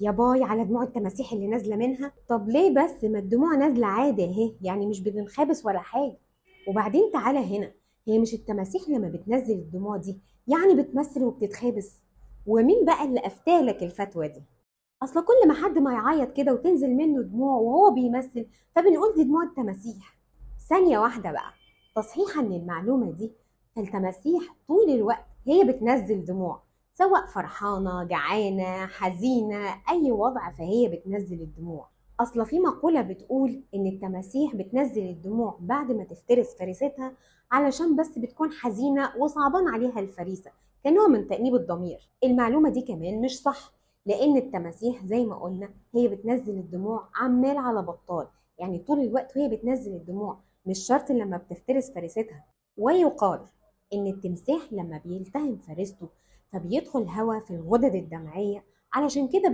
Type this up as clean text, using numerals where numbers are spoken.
يا باي على دموع التماسيح اللي نازله منها. طب ليه بس؟ ما الدموع نازله عادي اهي، يعني مش بننخبس ولا حاجة. وبعدين تعالى هنا، هي مش التماسيح لما بتنزل الدموع دي يعني بتمثل وبتتخابس؟ ومين بقى اللي افتالك الفتوى دي؟ اصل كل ما حد ما يعيط كده وتنزل منه دموع وهو بيمثل فبنقول دي دموع التماسيح. ثانية واحدة بقى، تصحيحا للمعلومة دي، فالتماسيح طول الوقت هي بتنزل دموع، سواء فرحانة، جعانة، حزينة، أي وضع فهي بتنزل الدموع. أصل في مقولة بتقول إن التماسيح بتنزل الدموع بعد ما تفترس فريستها علشان بس بتكون حزينة وصعبان عليها الفريسة، كنوع من تأنيب الضمير. المعلومة دي كمان مش صح، لأن التماسيح زي ما قلنا هي بتنزل الدموع عمال على بطال، يعني طول الوقت وهي بتنزل الدموع، مش شرط لما بتفترس فريستها. ويقال إن التمساح لما بيلتهم فريسته فبيدخل هواء في الغدد الدمعية، علشان كده